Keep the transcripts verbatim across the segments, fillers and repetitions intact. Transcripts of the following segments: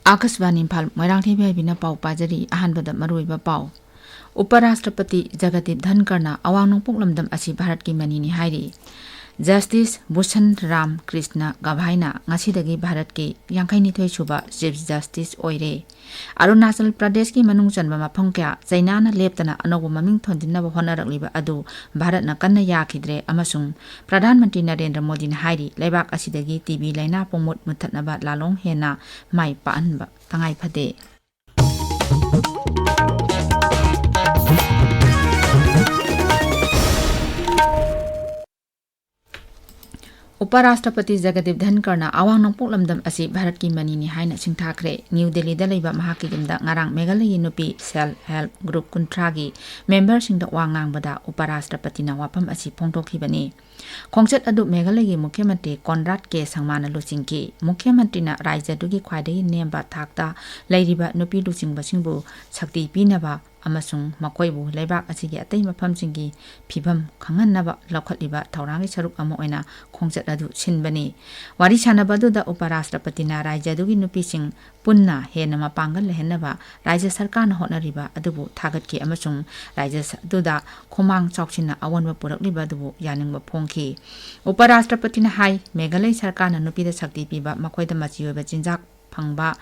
ꯑꯥꯀꯥꯁꯕꯥꯅꯤ ꯏꯝꯐꯥꯜ, ꯃꯣꯏꯔꯥꯡꯊꯦꯝ ꯍꯥꯏꯕꯤꯅ ꯄꯥꯎ ꯄꯥꯖꯔꯤ꯫ ꯑꯍꯥꯟꯕꯗ ꯃꯔꯨꯑꯣꯏꯕ ꯄꯥꯎ꯫ ꯎꯄꯔꯥꯁꯇ꯭ꯔꯄꯇꯤ ꯖꯒꯗꯤꯞ ꯙꯟꯀꯔꯅ ꯑꯋꯥꯡ ꯅꯣꯡꯄꯣꯛ ꯂꯝꯗꯝ ꯑꯁꯤ ꯚꯥꯔꯠꯀꯤ ꯃꯅꯤꯅꯤ ꯍꯥꯏꯔꯤ꯫ ꯖꯁꯇꯤꯁ ꯚꯨꯁꯟ ꯔꯥꯝ ꯀ꯭ꯔꯤꯁꯅ ꯒꯚꯥꯏꯅ ꯉꯁꯤꯗꯒꯤ ꯚꯥꯔꯠꯀꯤ ꯌꯥꯡꯈꯩꯅꯤꯊꯣꯏ ꯁꯨꯕ ꯆꯤꯐ ꯖꯁꯇꯤꯁ ꯑꯣꯏꯔꯦ꯫ ꯑꯔꯨꯅꯥꯆꯜ ꯄ꯭ꯔꯗꯦꯁꯀꯤ ꯃꯅꯨꯡ ꯆꯟꯕ ꯃꯐꯝ ꯀꯌꯥ ꯆꯩꯅꯥꯅ ꯂꯦꯞꯇꯅ ꯑꯅꯧꯕ ꯃꯃꯤꯡ ꯊꯣꯟꯖꯤꯟꯅꯕ ꯍꯣꯠꯅꯔꯛꯂꯤꯕ ꯑꯗꯨ ꯚꯥꯔꯠꯅ ꯀꯟꯅ ꯌꯥꯈꯤꯗ꯭ꯔꯦ ꯑꯃꯁꯨꯡ ꯄ꯭ꯔꯙꯥꯟ ꯃꯟꯇ꯭ꯔꯤ ꯅꯔꯦꯟꯗ꯭ꯔ ꯃꯣꯗꯤꯅ ꯍꯥꯏꯔꯤ, ꯂꯩꯕꯥꯛ ꯑꯁꯤꯗꯒꯤ ꯇꯤ ꯕꯤ ꯂꯥꯏꯅꯥ ꯄꯣꯡꯃꯨꯠ ꯃꯨꯠꯊꯠꯅꯕ ꯂꯥꯂꯣꯡ ꯍꯦꯟꯅ ꯃꯥꯏ ꯄꯥꯛꯍꯟꯕ ꯇꯉꯥꯏ ꯐꯗꯦ꯫ ꯎꯄꯔꯥꯁꯇ꯭ꯔꯄꯇꯤ ꯖꯒꯗꯤꯞ ꯙꯟꯀꯔꯅ ꯑꯋꯥꯡ ꯅꯣꯡꯄꯣꯛ ꯂꯝꯗꯝ ꯑꯁꯤ ꯚꯥꯔꯠꯀꯤ ꯃꯅꯤꯅꯤ ꯍꯥꯏꯅ ꯁꯤꯡꯊꯥꯈ꯭ꯔꯦ꯫ ꯅ꯭ꯌꯨ ꯗꯦꯜꯂꯤꯗ ꯂꯩꯕ ꯃꯍꯥꯛꯀꯤ ꯌꯨꯝꯗ ꯉꯔꯥꯡ ꯃꯦꯘꯥꯂꯌꯒꯤ ꯅꯨꯄꯤ ꯁꯦꯜꯐ ꯍꯦꯜꯞ ꯒ꯭ꯔꯨꯞ ꯀꯨꯟꯊ꯭ꯔꯥꯒꯤ ꯃꯦꯝꯕꯔꯁꯤꯡꯗ ꯋꯥ ꯉꯥꯡꯕꯗ ꯎꯄꯔꯥꯁꯇ꯭ꯔꯄꯇꯤꯅ ꯋꯥꯐꯝ ꯑꯁꯤ ꯐꯣꯡꯗꯣꯛꯈꯤꯕꯅꯤ꯫ ꯈꯣꯡꯆꯠ ꯑꯗꯨ ꯃꯦꯘꯥꯂꯌꯒꯤ ꯃꯨꯈ꯭ꯌ ꯃꯟꯇ꯭ꯔꯤ ꯀꯣꯟꯔꯥꯗ ꯀꯦ ꯁꯪꯃꯥꯅ ꯂꯨꯆꯤꯡꯈꯤ꯫ ꯃꯨꯈ꯭ꯌ ꯃꯟꯇ꯭ꯔꯤꯅ ꯔꯥꯖ꯭ꯌ ꯑꯗꯨꯒꯤ ꯈ꯭ꯋꯥꯏꯗꯒꯤ ꯅꯦꯝꯕ ꯊꯥꯛꯇ ꯂꯩꯔꯤꯕ ꯅꯨꯄꯤ ꯂꯨꯆꯤꯡꯕꯁꯤꯡꯕꯨ ꯁꯛꯇꯤ ꯄꯤꯅꯕ ꯑꯃꯁꯨꯡ ꯃꯈꯣꯏꯕꯨ ꯂꯩꯕꯥꯛ ꯑꯁꯤꯒꯤ ꯑꯇꯩ ꯃꯐꯝꯁꯤꯡꯒꯤ ꯐꯤꯚꯝ ꯈꯪꯍꯟꯅꯕ ꯂꯧꯈꯠꯂꯤꯕ ꯊꯧꯔꯥꯡꯒꯤ ꯁꯔꯨꯛ ꯑꯃ ꯑꯣꯏꯅ ꯈꯣꯡꯆꯠ ꯑꯗꯨ ꯁꯤꯟꯕꯅꯤ꯫ ꯋꯥꯔꯤ ꯁꯥꯟꯅꯕ ꯑꯗꯨꯗ ꯎꯄꯔꯥꯁꯇ꯭ꯔꯄꯇꯤꯅ ꯔꯥꯖ꯭ꯌ ꯑꯗꯨꯒꯤ ꯅꯨꯄꯤꯁꯤꯡ ꯄꯨꯟꯅ ꯍꯦꯟꯅ ꯃꯄꯥꯡꯒꯜ ꯂꯩꯍꯟꯅꯕ ꯔꯥꯖ꯭ꯌ ꯁꯔꯀꯥꯔꯅ ꯍꯣꯠꯅꯔꯤꯕ ꯑꯗꯨꯕꯨ ꯊꯥꯒꯠꯈꯤ ꯑꯃꯁꯨꯡ ꯔꯥꯖ꯭ꯌ ꯑꯗꯨꯗ ꯈꯨꯃꯥꯡ ꯆꯥꯎꯁꯤꯟꯅ ꯑꯑꯣꯟꯕ ꯄꯨꯔꯛꯂꯤꯕ ꯑꯗꯨꯕꯨ ꯌꯥꯅꯤꯡꯕ ꯐꯣꯡꯈꯤ꯫ ꯎꯄꯔꯥꯁꯇ꯭ꯔꯄꯇꯤꯅ ꯍꯥꯏ, ꯃꯦꯘꯥꯂꯌ ꯁꯔꯀꯥꯔꯅ ꯅꯨꯄꯤꯗ ꯁꯛꯇꯤ ꯄꯤꯕ, ꯃꯈꯣꯏꯗ ꯃꯆꯤ ꯑꯣꯏꯕ ꯆꯤꯟꯖꯥꯛ ꯐꯪꯕ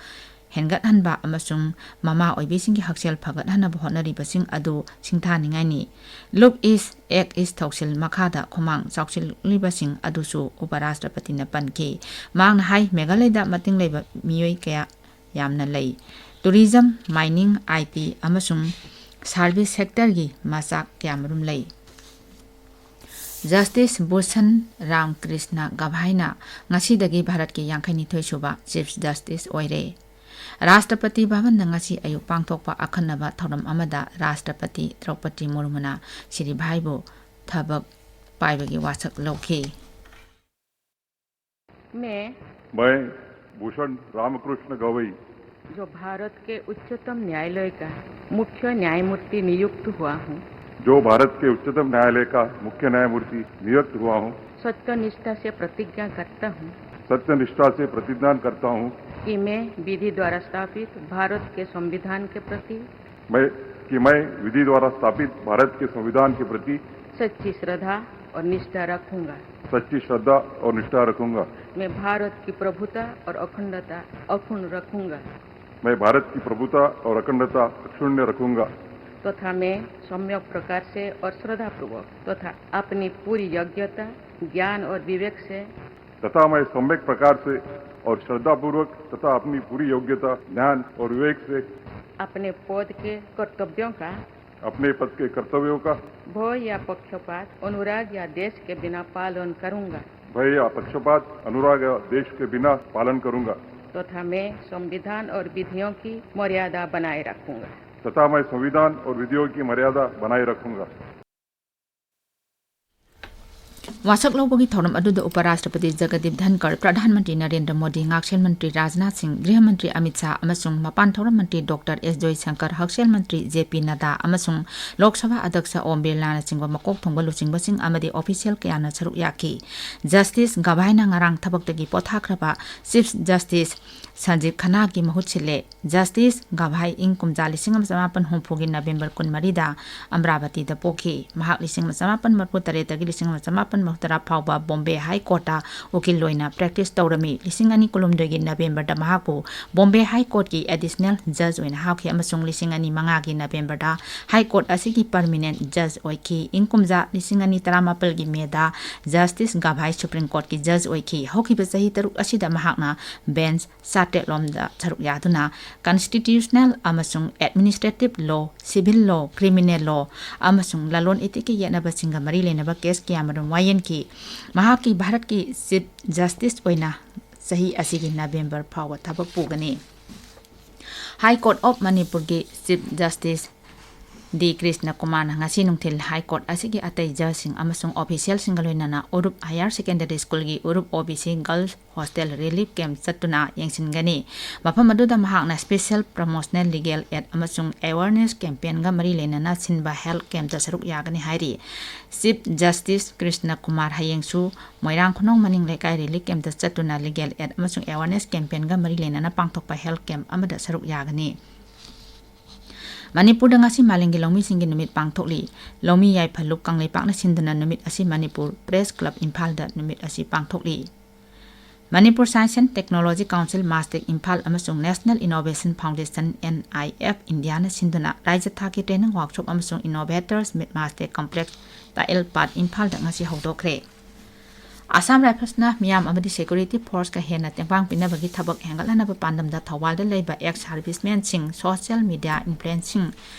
ꯍꯦꯟꯒꯠꯍꯟꯕ ꯑꯃꯁꯨꯡ ꯃꯃꯥ ꯑꯣꯏꯕꯤꯁꯤꯡꯒꯤ ꯍꯛꯁꯦꯜ ꯐꯒꯠꯍꯟꯅꯕ ꯍꯣꯠꯅꯔꯤꯕꯁꯤꯡ ꯑꯗꯨ ꯁꯤꯡꯊꯥꯅꯤꯡꯉꯥꯏꯅꯤ꯫ ꯂꯨꯛ ꯏꯁ, ꯑꯦꯛ ꯏꯁ ꯊꯧꯁꯤꯜ ꯃꯈꯥꯗ ꯈꯨꯃꯥꯡ ꯆꯥꯎꯁꯤꯜꯂꯤꯕꯁꯤꯡ ꯑꯗꯨꯁꯨ ꯎꯄꯔꯥꯁꯇ꯭ꯔꯄꯇꯤꯅ ꯄꯟꯈꯤ꯫ ꯃꯍꯥꯛꯅ ꯍꯥꯏ, ꯃꯦꯘꯥꯂꯌꯗ ꯃꯇꯤꯡ ꯂꯩꯕ ꯃꯤꯑꯣꯏ ꯀꯌꯥ ꯌꯥꯝꯅ ꯂꯩ꯫ ꯇꯨꯔꯤꯖꯝ, ꯃꯥꯏꯅꯤꯡ, ꯑꯥꯏ ꯇꯤ ꯑꯃꯁꯨꯡ ꯁꯥꯔꯚꯤꯁ ꯁꯦꯛꯇꯔꯒꯤ ꯃꯆꯥꯛ ꯀꯌꯥꯃꯔꯨꯝ ꯂꯩ꯫ ꯖꯁꯇꯤꯁ ꯚꯨꯁꯟ ꯔꯥꯝꯀ꯭ꯔꯤꯁꯅ ꯒꯚꯥꯏꯅ ꯉꯁꯤꯗꯒꯤ ꯚꯥꯔꯠꯀꯤ ꯌꯥꯡꯈꯩꯅꯤꯊꯣꯏ ꯁꯨꯕ ꯆꯤꯐ ꯖꯁꯇꯤꯁ ꯑꯣꯏꯔꯦ꯫ ꯔꯥꯁꯇ꯭ꯔꯄꯇꯤ ꯚꯕꯟꯗ ꯉꯁꯤ ꯑꯌꯨꯛ ꯄꯥꯡꯊꯣꯛꯄ ꯑꯈꯟꯅꯕ ꯊꯧꯔꯝ ꯑꯃꯗ ꯔꯥꯁꯇ꯭ꯔꯄꯇꯤ ꯗ꯭ꯔꯧꯄꯗꯤ ꯃꯨꯔꯃꯨꯅ ꯁꯤꯔꯤ ꯚꯥꯏꯕꯨ ꯊꯕꯛ ꯄꯥꯏꯕꯒꯤ ꯋꯥꯁꯛ ꯂꯧꯈꯤ꯫ मैं मैं भूषण रामकृष्ण गवई जो भारत के उच्चतम न्यायालय का मुख्य न्यायमूर्ति नियुक्त हुआ हूँ। जो भारत के उच्चतम न्यायालय का मुख्य न्यायमूर्ति नियुक्त हुआ हूँ। सत्यनिष्ठा से प्रतिज्ञा करता हूँ। सत्यनिष्ठा से प्रतिज्ञा करता हूँ। कि मैं विधि द्वारा स्थापित भारत के संविधान के प्रति मैं कि मैं विधि द्वारा स्थापित भारत के संविधान के प्रति सच्ची श्रद्धा और निष्ठा रखूंगा। सच्ची श्रद्धा और निष्ठा रखूंगा। मैं भारत की प्रभुता और अखंडता अक्षुण्ण रखूंगा मैं भारत की प्रभुता और अखंडता अक्षुण्य रखूंगा। तथा मैं सम्यक प्रकार से और श्रद्धापूर्वक तथा अपनी पूरी योग्यता, ज्ञान और विवेक से तथा मैं सम्यक प्रकार से और श्रद्धापूर्वक तथा अपनी पूरी योग्यता, ज्ञान और विवेक से अपने पद के कर्तव्यों का अपने पद के कर्तव्यों का भय या पक्षपात, अनुराग या द्वेष के बिना पालन करूंगा भय या पक्षपात, अनुराग या द्वेष के बिना पालन करूंगा। तथा मैं संविधान और विधियों की मर्यादा बनाए रखूंगा। तथा मैं संविधान और विधियों की मर्यादा बनाए रखूंगा। ꯋꯥꯁꯛ ꯂꯧꯕꯒꯤ ꯊꯧꯔꯝ ꯑꯗꯨꯗ ꯎꯄꯔꯥꯁꯇ꯭ꯔꯄꯇꯤ ꯖꯒꯗꯤꯞ ꯙꯟꯀꯔ, ꯄ꯭ꯔꯙꯥꯟ ꯃꯟꯇ꯭ꯔꯤ ꯅꯔꯦꯟꯗ꯭ꯔ ꯃꯣꯗꯤ, ꯉꯥꯛꯁꯦꯜ ꯃꯟꯇ꯭ꯔꯤ ꯔꯥꯖꯅꯥꯊ ꯁꯤꯡ, ꯒ꯭ꯔꯤꯍ ꯃꯟꯇ꯭ꯔꯤ ꯑꯃꯤꯠ ꯁꯥꯍ ꯑꯃꯁꯨꯡ ꯃꯄꯥꯟ ꯊꯧꯔꯝ ꯃꯟꯇ꯭ꯔꯤ ꯗꯣꯛꯇꯔ ꯑꯦꯁ ꯖꯣꯏꯁꯪꯀꯔ, ꯍꯛꯁꯦꯜ ꯃꯟꯇ꯭ꯔꯤ ꯖꯦ ꯄꯤ ꯅꯗꯥ ꯑꯃꯁꯨꯡ ꯂꯣꯛ ꯁꯚꯥ ꯑꯗ꯭ꯌꯛꯁ ꯑꯣꯝ ꯕꯤꯔꯂꯥꯅꯆꯤꯡꯕ ꯃꯀꯣꯛ ꯊꯣꯡꯕ ꯂꯨꯆꯤꯡꯕꯁꯤꯡ ꯑꯃꯗꯤ ꯑꯣꯐꯤꯁꯤꯌꯦꯜ ꯀꯌꯥꯅ ꯁꯔꯨꯛ ꯌꯥꯈꯤ꯫ ꯖꯁꯇꯤꯁ ꯒꯚꯥꯏꯅ ꯉꯔꯥꯡ ꯊꯕꯛꯇꯒꯤ ꯄꯣꯊꯥꯈ꯭ꯔꯕ ꯆꯤꯐ ꯖꯁꯇꯤꯁ ꯁꯟꯖꯤꯕ ꯈꯟꯅꯥꯒꯤ ꯃꯍꯨꯠ ꯁꯤꯜꯂꯦ꯫ ꯖꯁꯇꯤꯁ ꯒꯚꯥꯏ ꯏꯪ ꯀꯨꯝꯖꯥ ꯂꯤꯁꯤꯡ ꯑꯃ ꯆꯃꯥꯄꯟ ꯍꯨꯝꯐꯨꯒꯤ ꯅꯕꯦꯝꯕꯔ ꯀꯨꯟꯃꯔꯤꯗ ꯑꯃꯔꯥꯕꯇꯤꯗ ꯄꯣꯛꯈꯤ꯫ ꯃꯍꯥꯛ ꯂꯤꯁꯤꯡ ꯑꯃ ꯆꯃꯥꯄꯟ ꯃꯔꯤꯐꯨ ꯇꯔꯦꯠꯇꯒꯤ ꯂꯤꯁꯤꯡ ꯑꯃ ꯆꯃꯥꯄꯟ ꯃꯔꯤꯐꯨ ꯇꯔꯥ ꯐꯥꯎꯕ ꯕꯣꯝꯕꯦ ꯍꯥꯏ ꯀꯣꯔꯠꯇ ꯎꯀꯤꯜ ꯑꯣꯏꯅ ꯄ꯭ꯔꯦꯛꯇꯤꯁ ꯇꯧꯔꯝꯃꯤ꯫ ꯂꯤꯁꯤꯡ ꯑꯅꯤ ꯀꯨꯟꯍꯨꯝꯗꯣꯏꯒꯤ ꯅꯕꯦꯝꯕꯔꯗ ꯃꯍꯥꯛꯄꯨ ꯕꯣꯝꯕꯦ ꯍꯥꯏ ꯀꯣꯔꯠꯀꯤ ꯑꯦꯗꯤꯁꯅꯦꯜ ꯖꯖ ꯑꯣꯏꯅ ꯍꯥꯞꯈꯤ ꯑꯃꯁꯨꯡ ꯂꯤꯁꯤꯡ ꯑꯅꯤ ꯃꯉꯥꯒꯤ ꯅꯕꯦꯝꯕꯔꯗ ꯍꯥꯏ ꯀꯣꯔꯠ ꯑꯁꯤꯒꯤ ꯄꯔꯃꯤꯅꯦꯟꯠ ꯖꯖ ꯑꯣꯏꯈꯤ꯫ ꯏꯪ ꯀꯨꯝꯖꯥ ꯂꯤꯁꯤꯡ ꯑꯅꯤ ꯇꯔꯥꯃꯥꯄꯜꯒꯤ ꯃꯦꯗ ꯖꯁꯇꯤꯁ ꯒꯚꯥꯏ ꯁꯨꯄ꯭ꯔꯤꯝ ꯀꯣꯔꯠꯀꯤ ꯖꯖ ꯑꯣꯏꯈꯤ꯫ ꯍꯧꯈꯤꯕ ꯆꯍꯤ ꯇꯔꯨꯛ ꯑꯁꯤꯗ ꯃꯍꯥꯛꯅ ꯕꯦꯟꯆ ꯆꯥꯇ꯭ꯔꯦꯠꯂꯣꯝꯗ ꯁꯔꯨꯛ ꯌꯥꯗꯨꯅ ꯀꯟꯁꯇꯤꯇ꯭ꯌꯨꯁꯅꯦꯜ ꯑꯃꯁꯨꯡ ꯑꯦꯗꯃꯤꯅꯤꯁꯇ꯭ꯔꯦꯇꯤꯚ ꯂꯣ, ꯁꯤꯚꯤꯜ ꯂꯣ, ꯀ꯭ꯔꯤꯃꯤꯅꯦꯜ ꯂꯣ ꯑꯃꯁꯨꯡ ꯂꯂꯣꯟ ꯏꯇꯤꯛꯀꯤ ꯌꯦꯠꯅꯕꯁꯤꯡꯒ ꯃꯔꯤ ꯂꯩꯅꯕ ꯀꯦꯁ ꯀꯌꯥꯃꯔꯨꯝ ꯋꯥꯌꯦꯟꯈꯤ꯫ ꯃꯍꯥꯛꯀꯤ ꯚꯥꯔꯠꯀꯤ ꯆꯤꯐ ꯖꯁꯇꯤꯁ ꯑꯣꯏꯅ ꯆꯍꯤ ꯑꯁꯤꯒꯤ ꯅꯕꯦꯝꯕꯔ ꯐꯥꯎꯕ ꯊꯕꯛ ꯄꯨꯒꯅꯤ꯫ ꯍꯥꯏ ꯀꯣꯔꯠ ꯑꯣꯐ ꯃꯅꯤꯄꯨꯔꯒꯤ ꯆꯤꯐ ꯖꯁꯇꯤꯁ ꯗꯤ ꯀ꯭ꯔꯤꯁꯅ ꯀꯨꯃꯥꯔꯅ ꯉꯁꯤ ꯅꯨꯡꯊꯤꯜ High Court ꯑꯁꯤꯒꯤ ꯑꯇꯩ judgeꯁꯤꯡ ꯑꯃꯁꯨꯡ officialꯁꯤꯡꯒ ꯂꯣꯏꯅꯅ ꯎꯔꯨꯞ Higher Secondary Schoolꯒꯤ ꯎꯔꯨꯞ O B C Girls Hostel Relief Camp ꯆꯠꯇꯨꯅ ꯌꯦꯡꯁꯤꯟꯒꯅꯤ꯫ ꯃꯐꯝ ꯑꯗꯨꯗ ꯃꯍꯥꯛꯅ Special Promotional Legal Aid ꯑꯃꯁꯨꯡ Awareness Campaignꯒ ꯃꯔꯤ ꯂꯩꯅꯅ ꯁꯤꯟꯕ health campꯇ ꯁꯔꯨꯛ ꯌꯥꯒꯅꯤ ꯍꯥꯏꯔꯤ꯫ Chief Justice ꯀ꯭ꯔꯤꯁꯅ ꯀꯨꯃꯥꯔ ꯍꯌꯦꯡꯁꯨ ꯃꯣꯏꯔꯥꯡ ꯈꯨꯅꯧ ꯃꯅꯤꯡ ꯂꯩꯀꯥꯏ Relief Campꯇ ꯆꯠꯇꯨꯅ Legal Aid ꯑꯃꯁꯨꯡ Awareness Campaignꯒ ꯃꯔꯤ ꯂꯩꯅꯅ ꯄꯥꯡꯊꯣꯛꯄ health camp ꯑꯃꯗ ꯁꯔꯨꯛ ꯌꯥꯒꯅꯤ꯫ ꯃꯅꯤꯄꯨꯔꯗ ꯉꯁꯤ ꯃꯥꯂꯦꯝꯒꯤ ꯂꯧꯃꯤꯁꯤꯡꯒꯤ ꯅꯨꯃꯤꯠ ꯄꯥꯡꯊꯣꯛꯂꯤ꯫ ꯂꯧꯃꯤ ꯌꯥꯏꯐ ꯂꯨꯞ ꯀꯪꯂꯩꯄꯥꯛꯅ ꯁꯤꯟꯗꯨꯅ ꯅꯨꯃꯤꯠ ꯑꯁꯤ ꯃꯅꯤꯄꯨꯔ Press Club ꯏꯝꯐꯥꯜꯗ ꯅꯨꯃꯤꯠ ꯑꯁꯤ ꯄꯥꯡꯊꯣꯛꯂꯤ꯫ Manipur Science and Technology Council MASTEC Imphal ꯑꯃꯁꯨꯡ National Innovation Foundation N I F Indiaꯅ ꯁꯤꯟꯗꯨꯅ ꯔꯥꯏꯖ꯭ꯌ ꯊꯥꯛꯀꯤ training workshop ꯑꯃꯁꯨꯡ Innovators Meet MASTEC Complex ꯇꯥꯏꯜꯄꯥꯠ ꯏꯝꯐꯥꯜꯗ ꯉꯁꯤ ꯍꯧꯗꯣꯛꯈ꯭ꯔꯦ꯫ Assam Riflesꯅ ꯃꯤꯌꯥꯝ ꯑꯃꯗꯤ security forceꯀ ꯍꯦꯟꯅ ꯇꯦꯡꯕꯥꯡ ꯄꯤꯅꯕꯒꯤ ꯊꯕꯛ ꯍꯦꯟꯒꯠꯍꯟꯅꯕ ꯄꯥꯟꯗꯝꯗ ꯊꯧꯕꯥꯜꯗ ꯂꯩꯕ ex servicemenꯁꯤꯡ, social media influencerꯁꯤꯡ,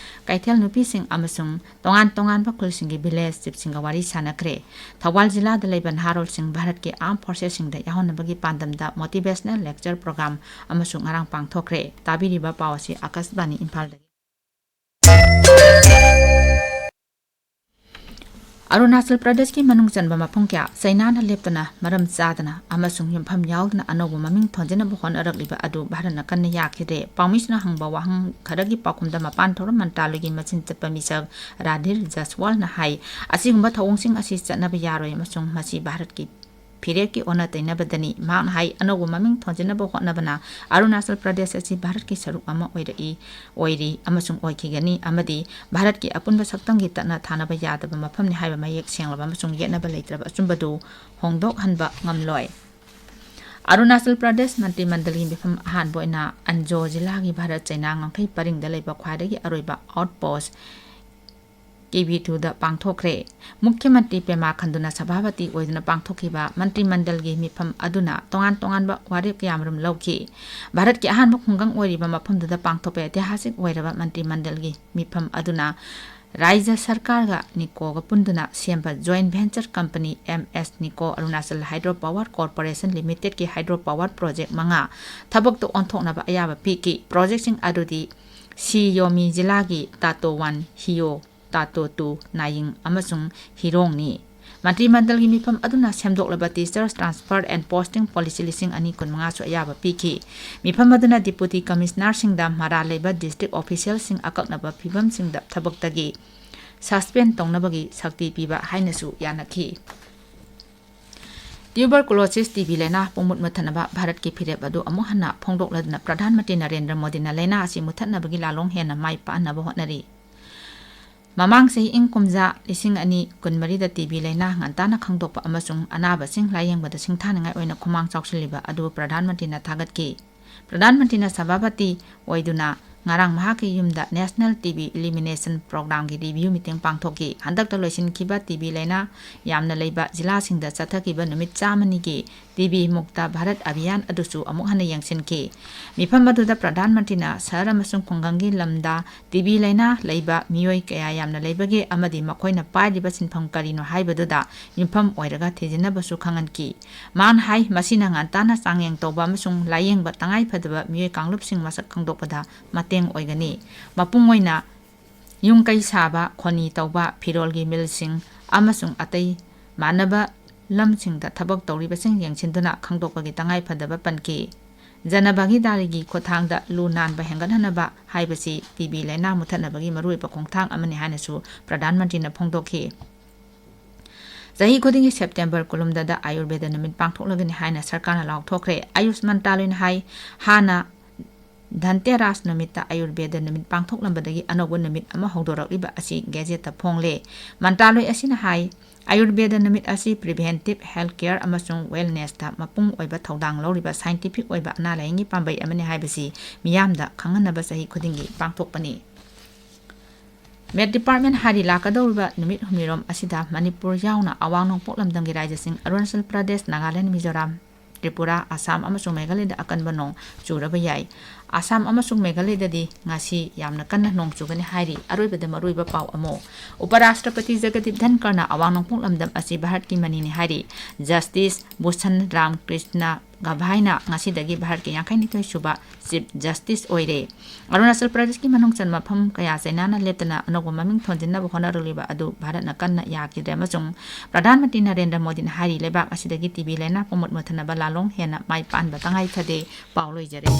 ꯀꯩꯊꯦꯜ ꯅꯨꯄꯤꯁꯤꯡ ꯑꯃꯁꯨꯡ ꯇꯣꯉꯥꯟ ꯇꯣꯉꯥꯟꯕ ꯈꯨꯜꯁꯤꯡꯒꯤ village chiefꯁꯤꯡꯒ ꯋꯥꯔꯤ ꯁꯥꯅꯈ꯭ꯔꯦ꯫ ꯊꯧꯕꯥꯜ ꯖꯤꯂꯥꯗ ꯂꯩꯕ ꯅꯍꯥꯔꯣꯜꯁꯤꯡ ꯚꯥꯔꯠꯀꯤ armed forcesꯁꯤꯡꯗ ꯌꯥꯎꯍꯟꯅꯕꯒꯤ ꯄꯥꯟꯗꯝꯗ motivational lecture program ꯑꯃꯁꯨ ꯉꯔꯥꯡ ꯄꯥꯡꯊꯣꯛꯈ꯭ꯔꯦ꯫ ꯇꯥꯕꯤꯔꯤꯕ ꯄꯥꯎ ꯑꯁꯤ ꯑꯀꯥꯁꯕꯥꯅꯤ ꯏꯝꯐꯥꯜꯗꯒꯤ꯫ ꯑꯔꯨꯅꯥꯆꯜ ꯄ꯭ꯔꯗꯦꯁꯀꯤ ꯃꯅꯨꯡ ꯆꯟꯕ ꯃꯐꯝ ꯀꯌꯥ ꯆꯩꯅꯥꯅ ꯂꯦꯞꯇꯅ, ꯃꯔꯝ ꯆꯥꯗꯅ ꯑꯃꯁꯨꯡ ꯌꯨꯝꯐꯝ ꯌꯥꯎꯗꯅ ꯑꯅꯧꯕ ꯃꯃꯤꯡ ꯊꯣꯟꯖꯅꯕ ꯍꯣꯠꯅꯔꯛꯂꯤꯕ ꯑꯗꯨ ꯚꯥꯔꯠꯅ ꯀꯟꯅ ꯌꯥꯈꯤꯗ꯭ꯔꯦ꯫ ꯄꯥꯎꯃꯤꯁꯤꯡꯅ ꯍꯪꯕ ꯋꯥꯍꯪ ꯈꯔꯒꯤ ꯄꯥꯎꯈꯨꯝꯗ ꯃꯄꯥꯟ ꯊꯧꯔꯝ ꯃꯟꯇ꯭ꯔꯥꯂꯣꯏꯒꯤ ꯃꯆꯤꯟ ꯆꯠꯄ ꯃꯤꯁꯛ ꯔꯥꯙꯤꯔ ꯖꯁꯋꯥꯜꯅ ꯍꯥꯏ, ꯑꯁꯤꯒꯨꯝꯕ ꯊꯧꯑꯣꯡꯁꯤꯡ ꯑꯁꯤ ꯆꯠꯅꯕ ꯌꯥꯔꯣꯏ ꯑꯃꯁꯨꯡ ꯃꯁꯤ ꯚꯥꯔꯠꯀꯤ ꯐꯤꯔꯦꯞꯀꯤ ꯑꯣꯟꯅ ꯇꯩꯅꯕꯗꯅꯤ꯫ ꯃꯍꯥꯛꯅ ꯍꯥꯏ, ꯑꯅꯧꯕ ꯃꯃꯤꯡ ꯊꯣꯟꯖꯅꯕ ꯍꯣꯠꯅꯕꯅ ꯑꯔꯨꯅꯥꯆꯜ ꯄ꯭ꯔꯗꯦꯁ ꯑꯁꯤ ꯚꯥꯔꯠꯀꯤ ꯁꯔꯨꯛ ꯑꯃ ꯑꯣꯏꯔꯛꯏ, ꯑꯣꯏꯔꯤ ꯑꯃꯁꯨꯡ ꯑꯣꯏꯈꯤꯒꯅꯤ ꯑꯃꯗꯤ ꯚꯥꯔꯠꯀꯤ ꯑꯄꯨꯟꯕ ꯁꯛꯇꯝꯒꯤ ꯇꯠꯅ ꯊꯥꯅꯕ ꯌꯥꯗꯕ ꯃꯐꯝꯅꯤ ꯍꯥꯏꯕ ꯃꯌꯦꯛ ꯁꯦꯡꯂꯕ ꯑꯃꯁꯨꯡ ꯌꯦꯠꯅꯕ ꯂꯩꯇ꯭ꯔꯕ ꯑꯆꯨꯝꯕꯗꯨ ꯍꯣꯡꯗꯣꯛꯍꯟꯕ ꯉꯝꯂꯣꯏ꯫ ꯑꯔꯨꯅꯥꯆꯜ ꯄ꯭ꯔꯗꯦꯁ ꯃꯟꯇ꯭ꯔꯤ ꯃꯟꯗꯜꯒꯤ ꯃꯤꯐꯝ ꯑꯍꯥꯟꯕ ꯑꯣꯏꯅ ꯑꯟꯖꯣ ꯖꯤꯂꯥꯒꯤ ꯚꯥꯔꯠ ꯆꯩꯅꯥ ꯉꯝꯈꯩ ꯄꯔꯤꯡꯗ ꯂꯩꯕ ꯈ꯭ꯋꯥꯏꯗꯒꯤ ꯑꯔꯣꯏꯕ outpost ꯀꯦ ꯕꯤ ꯇꯨꯗ ꯄꯥꯡꯊꯣꯛꯈ꯭ꯔꯦ꯫ ꯃꯨꯈ꯭ꯌ ꯃꯟꯇ꯭ꯔꯤ ꯄꯦꯃꯥ ꯈꯟꯗꯨꯅ ꯁꯚꯥꯄꯇꯤ ꯑꯣꯏꯗꯨꯅ ꯄꯥꯡꯊꯣꯛꯈꯤꯕ ꯃꯟꯇ꯭ꯔꯤ ꯃꯟꯗꯜꯒꯤ ꯃꯤꯐꯝ ꯑꯗꯨꯅ ꯇꯣꯉꯥꯟ ꯇꯣꯉꯥꯟꯕ ꯋꯥꯔꯦꯞ ꯀꯌꯥꯃꯔꯨꯝ ꯂꯧꯈꯤ꯫ ꯚꯥꯔꯠꯀꯤ ꯑꯍꯥꯟꯕ ꯈꯨꯡꯒꯪ ꯑꯣꯏꯔꯤꯕ ꯃꯐꯝꯗꯨꯗ ꯄꯥꯡꯊꯣꯛꯄ ꯑꯩꯇꯤꯍꯥꯁꯤꯛ ꯑꯣꯏꯔꯕ ꯃꯟꯇ꯭ꯔꯤ ꯃꯟꯗꯜꯒꯤ ꯃꯤꯐꯝ ꯑꯗꯨꯅ ꯔꯥꯏꯖ꯭ꯌ ꯁꯔꯀꯥꯔꯒ ꯅꯤꯀꯣꯒ ꯄꯨꯟꯗꯨꯅ ꯁꯦꯝꯕ joint venture company M S ꯅꯤꯀꯣ Arunachal Hydro Power Corporation Limitedꯀꯤ hydro power project ꯃꯉꯥ ꯊꯕꯛꯇ ꯑꯣꯟꯊꯣꯛꯅꯕ ꯑꯌꯥꯕ ꯄꯤꯈꯤ꯫ Projectꯁꯤꯡ ꯑꯗꯨꯗꯤ ꯁꯤꯌꯣꯃꯤ ꯖꯤꯂꯥꯒꯤ ꯇꯥꯇꯣ ꯋꯥꯟ, ꯍꯤꯌꯣ, ꯇꯥꯇꯣ ꯇꯨ, ꯅꯥꯌꯤꯡ ꯑꯃꯁꯨꯡ ꯍꯤꯔꯣꯡꯅꯤ꯫ ꯃꯟꯇ꯭ꯔꯤ ꯃꯟꯗꯜꯒꯤ ꯃꯤꯐꯝ ꯑꯗꯨꯅ ꯁꯦꯝꯗꯣꯛꯂꯕ Teachers Transfer and Posting Policy ꯂꯤꯁꯤꯡ ꯑꯅꯤ ꯀꯨꯟꯃꯉꯥꯁꯨ ꯑꯌꯥꯕ ꯄꯤꯈꯤ꯫ ꯃꯤꯐꯝ ꯑꯗꯨꯅ Deputy Commissionerꯁꯤꯡꯗ ꯃꯔꯥꯜ ꯂꯩꯕ district officialꯁꯤꯡ ꯑꯀꯛꯅꯕ ꯐꯤꯕꯝꯁꯤꯡꯗ ꯊꯕꯛꯇꯒꯤ suspend ꯇꯧꯅꯕꯒꯤ ꯁꯛꯇꯤ ꯄꯤꯕ ꯍꯥꯏꯅꯁꯨ ꯌꯥꯅꯈꯤ꯫ Tuberculosis, ꯇꯤ ꯕꯤ ꯂꯥꯏꯅꯥ ꯄꯨꯡꯃꯨꯠ ꯃꯨꯠꯊꯠꯅꯕ ꯚꯥꯔꯠꯀꯤ ꯐꯤꯔꯦꯞ ꯑꯗꯨ ꯑꯃꯨꯛ ꯍꯟꯅ ꯐꯣꯡꯗꯣꯛꯂꯗꯨꯅ ꯄ꯭ꯔꯙꯥꯟ ꯃꯟꯇ꯭ꯔꯤ ꯅꯔꯦꯟꯗ꯭ꯔ ꯃꯣꯗꯤꯅ ꯂꯥꯏꯅꯥ ꯑꯁꯤ ꯃꯨꯠꯊꯠꯅꯕꯒꯤ ꯂꯥꯂꯣꯡ ꯍꯦꯟꯅ ꯃꯥꯏ ꯄꯥꯛꯅꯕ ꯍꯣꯠꯅꯔꯤ꯫ ꯃꯃꯥꯡ ꯆꯍꯤ ꯏꯪ ꯀꯨꯝꯖꯥ ꯂꯤꯁꯤꯡ ꯑꯅꯤ ꯀꯨꯟꯃꯔꯤꯗ ꯇꯤ ꯕꯤ ꯂꯥꯏꯅꯥ ꯉꯟꯇꯥꯅ ꯈꯪꯗꯣꯛꯄ ꯑꯃꯁꯨꯡ ꯑꯅꯥꯕꯁꯤꯡ ꯂꯥꯌꯦꯡꯕꯗ ꯁꯤꯡꯊꯥꯅꯤꯡꯉꯥꯏ ꯑꯣꯏꯅ ꯈꯨꯃꯥꯡ ꯆꯥꯎꯁꯤꯜꯂꯤꯕ ꯑꯗꯨ ꯄ꯭ꯔꯙꯥꯟ ꯃꯟꯇ꯭ꯔꯤꯅ ꯊꯥꯒꯠꯈꯤ꯫ ꯄ꯭ꯔꯙꯥꯟ ꯃꯟꯇ꯭ꯔꯤꯅ ꯁꯚꯥꯄꯇꯤ ꯑꯣꯏꯗꯨꯅ ꯉꯔꯥꯡ ꯃꯍꯥꯛꯀꯤ ꯌꯨꯝꯗ National T B Elimination Programꯒꯤ review meeting ꯄꯥꯡꯊꯣꯛꯈꯤ꯫ ꯍꯟꯗꯛꯇ ꯂꯣꯏꯁꯤꯟꯈꯤꯕ ꯇꯤ ꯕꯤ ꯂꯥꯏꯅꯥ ꯌꯥꯝꯅ ꯂꯩꯕ ꯖꯤꯂꯥꯁꯤꯡꯗ ꯆꯠꯊꯈꯤꯕ ꯅꯨꯃꯤꯠ ꯆꯥꯝꯃꯅꯤꯒꯤ ꯇꯤ ꯕꯤ ꯃꯨꯛꯇ ꯚꯥꯔꯠ ꯑꯚꯤꯌꯥꯟ ꯑꯗꯨꯁꯨ ꯑꯃꯨꯛ ꯍꯟꯅ ꯌꯦꯡꯁꯤꯟꯈꯤ꯫ ꯃꯤꯐꯝ ꯑꯗꯨꯗ ꯄ꯭ꯔꯙꯥꯟ ꯃꯟꯇ꯭ꯔꯤꯅ ꯁꯍꯔ ꯑꯃꯁꯨꯡ ꯈꯨꯡꯒꯪꯒꯤ ꯂꯝꯗ ꯇꯤ ꯕꯤ ꯂꯥꯏꯅꯥ ꯂꯩꯕ ꯃꯤꯑꯣꯏ ꯀꯌꯥ ꯌꯥꯝꯅ ꯂꯩꯕꯒꯦ ꯑꯃꯗꯤ ꯃꯈꯣꯏꯅ ꯄꯥꯏꯔꯤꯕ ꯁꯤꯟꯐꯝ ꯀꯔꯤꯅꯣ ꯍꯥꯏꯕꯗꯨꯗ ꯌꯨꯝꯐꯝ ꯑꯣꯏꯔꯒ ꯊꯤꯖꯤꯟꯅꯕꯁꯨ ꯈꯪꯍꯟꯈꯤ꯫ ꯃꯥꯅ ꯍꯥꯏ, ꯃꯁꯤꯅ ꯉꯟꯇꯥꯅ ꯆꯥꯡꯌꯦꯡ ꯇꯧꯕ ꯑꯃꯁꯨꯡ ꯂꯥꯌꯦꯡꯕ ꯇꯉꯥꯏꯐꯗꯕ ꯃꯤꯑꯣꯏ ꯀꯥꯡꯂꯨꯞꯁꯤꯡ ꯃꯁꯛ ꯈꯪꯗꯣꯛꯄꯗ ꯃꯇꯦꯡ ꯑꯣꯏꯒꯅꯤ꯫ ꯃꯄꯨꯡ ꯑꯣꯏꯅ ꯌꯨꯝ ꯀꯩ ꯁꯥꯕ, ꯈꯣꯅꯤ ꯇꯧꯕ, ꯐꯤꯔꯣꯜꯒꯤ ꯃꯤꯜꯁꯤꯡ ꯑꯃꯁꯨꯡ ꯑꯇꯩ ꯃꯥꯟꯅꯕ ꯂꯝꯁꯤꯡꯗ ꯊꯕꯛ ꯇꯧꯔꯤꯕꯁꯤꯡ ꯌꯦꯡꯁꯤꯟꯗꯨꯅ ꯈꯪꯗꯣꯛꯄꯒꯤ ꯇꯉꯥꯏꯐꯗꯕ ꯄꯟꯈꯤ꯫ ꯖꯅꯚꯥꯒꯤꯗꯥꯔꯤꯒꯤ ꯈꯨꯠꯊꯥꯡꯗ ꯂꯨ ꯅꯥꯟꯕ ꯍꯦꯟꯒꯠꯍꯟꯅꯕ ꯍꯥꯏꯕꯁꯤ ꯇꯤ ꯕꯤ ꯂꯥꯏꯅꯥ ꯃꯨꯠꯊꯠꯅꯕꯒꯤ ꯃꯔꯨꯑꯣꯏꯕ ꯈꯣꯡꯊꯥꯡ ꯑꯃꯅꯤ ꯍꯥꯏꯅꯁꯨ ꯄ꯭ꯔꯙꯥꯟ ꯃꯟꯇ꯭ꯔꯤꯅ ꯐꯣꯡꯗꯣꯛꯈꯤ꯫ ꯆꯍꯤ ꯈꯨꯗꯤꯡꯒꯤ ꯁꯦꯞꯇꯦꯝꯕꯔ ꯀꯨꯟꯍꯨꯝꯗꯣꯏꯗ ꯑꯌꯨꯔꯚꯦꯗ ꯅꯨꯃꯤꯠ ꯄꯥꯡꯊꯣꯛꯂꯒꯅꯤ ꯍꯥꯏꯅ ꯁꯔꯀꯥꯔꯅ ꯂꯥꯎꯊꯣꯛꯈ꯭ꯔꯦ꯫ ꯑꯌꯨꯁ ꯃꯟꯇ꯭ꯔꯥꯂꯣꯏꯅ ꯍꯥꯏ, ꯍꯥꯟꯅ ꯙꯟꯇꯦꯔꯥꯁ ꯅꯨꯃꯤꯠꯇ ꯑꯌꯨꯔꯚꯦꯗ ꯅꯨꯃꯤꯠ ꯄꯥꯡꯊꯣꯛꯂꯝꯕꯗꯒꯤ ꯑꯅꯧꯕ ꯅꯨꯃꯤꯠ ꯑꯃ ꯍꯧꯗꯣꯔꯛꯂꯤꯕ ꯑꯁꯤ ꯒꯦꯖꯦꯠꯇ ꯐꯣꯡꯂꯦ꯫ ꯃꯟꯇ꯭ꯔꯥꯂꯣꯏ ꯑꯁꯤꯅ ꯍꯥꯏ, ꯑꯌꯨꯔꯚꯦꯗ ꯅꯨꯃꯤꯠ ꯑꯁꯤ preventive health care ꯑꯃꯁꯨꯡ wellnessꯇ ꯃꯄꯨꯡ ꯑꯣꯏꯕ ꯊꯧꯗꯥꯡ ꯂꯧꯔꯤꯕ scientific ꯑꯣꯏꯕ ꯑꯅꯥ ꯂꯥꯌꯦꯡꯒꯤ ꯄꯥꯝꯕꯩ ꯑꯃꯅꯤ ꯍꯥꯏꯕꯁꯤ ꯃꯤꯌꯥꯝꯗ ꯈꯪꯍꯟꯅꯕ ꯆꯍꯤ ꯈꯨꯗꯤꯡꯒꯤ ꯄꯥꯡꯊꯣꯛꯄꯅꯤ꯫ Met Department ꯍꯥꯏꯔꯤ, ꯂꯥꯛꯀꯗꯧꯔꯤꯕ ꯅꯨꯃꯤꯠ ꯍꯨꯝꯅꯤꯔꯣꯝ ꯑꯁꯤꯗ ꯃꯅꯤꯄꯨꯔ ꯌꯥꯎꯅ ꯑꯋꯥꯡ ꯅꯣꯡꯄꯣꯛ ꯂꯝꯗꯝꯒꯤ ꯔꯥꯖ꯭ꯌꯁꯤꯡ ꯑꯔꯨꯅꯥꯆꯜ ꯄ꯭ꯔꯗꯦꯁ, ꯅꯥꯒꯥꯂꯦꯟ, ꯃꯤꯖꯣꯔꯥꯝ, ꯇ꯭ꯔꯤꯄꯨꯔꯥ, ꯑꯁꯥꯝ ꯑꯃꯁꯨꯡ ꯃꯦꯘꯥꯂꯌꯗ ꯑꯀꯟꯕ ꯅꯣꯡ ꯆꯨꯔꯕ ꯌꯥꯏ꯫ ꯑꯁꯥꯝ ꯑꯃꯁꯨꯡ ꯃꯦꯘꯥꯂꯌꯗꯗꯤ ꯉꯁꯤ ꯌꯥꯝꯅ ꯀꯟꯅ ꯅꯣꯡ ꯆꯨꯒꯅꯤ ꯍꯥꯏꯔꯤ꯫ ꯑꯔꯣꯏꯕꯗ ꯃꯔꯨꯑꯣꯏꯕ ꯄꯥꯎ ꯑꯃ꯫ ꯎꯄꯔꯥꯁꯇ꯭ꯔꯄꯇꯤ ꯖꯒꯗꯤꯞ ꯙꯟꯀꯔꯅ ꯑꯋꯥꯡ ꯅꯣꯡꯄꯣꯛ ꯂꯝꯗꯝ ꯑꯁꯤ ꯚꯥꯔꯠꯀꯤ ꯃꯅꯤꯅꯤ ꯍꯥꯏꯔꯤ꯫ ꯖꯁꯇꯤꯁ ꯚꯨꯁꯟ ꯔꯥꯝ ꯀ꯭ꯔꯤꯁꯅ ꯒꯚꯥꯏꯅ ꯉꯁꯤꯗꯒꯤ ꯚꯥꯔꯠꯀꯤ ꯌꯥꯡꯈꯩꯅꯤꯊꯣꯏ ꯁꯨꯕ ꯆꯤꯐ ꯖꯁꯇꯤꯁ ꯑꯣꯏꯔꯦ꯫ ꯑꯔꯨꯅꯥꯆꯜ ꯄ꯭ꯔꯗꯦꯁꯀꯤ ꯃꯅꯨꯡ ꯆꯟꯕ ꯃꯐꯝ ꯀꯌꯥ ꯆꯩꯅꯥꯅ ꯂꯦꯞꯇꯅ ꯑꯅꯧꯕ ꯃꯃꯤꯡ ꯊꯣꯟꯖꯤꯟꯅꯕ ꯍꯣꯠꯅꯔꯛꯂꯤꯕ ꯑꯗꯨ ꯚꯥꯔꯠꯅ ꯀꯟꯅ ꯌꯥꯈꯤꯗ꯭ꯔꯦ ꯑꯃꯁꯨꯡ ꯄ꯭ꯔꯙꯥꯟ ꯃꯟꯇ꯭ꯔꯤ ꯅꯔꯦꯟꯗ꯭ꯔ ꯃꯣꯗꯤꯅ ꯍꯥꯏꯔꯤ, ꯂꯩꯕꯥꯛ ꯑꯁꯤꯗꯒꯤ ꯇꯤ ꯕꯤ ꯂꯥꯏꯅꯥ ꯄꯨꯝꯃꯨꯠ ꯃꯨꯠꯊꯅꯕ ꯂꯥꯂꯣꯡ ꯍꯦꯟꯅ ꯃꯥꯏ ꯄꯥꯟꯕ ꯇꯉꯥꯏ ꯐꯗꯦ꯫ ꯄꯥꯎ ꯂꯣꯏꯖꯔꯦ꯫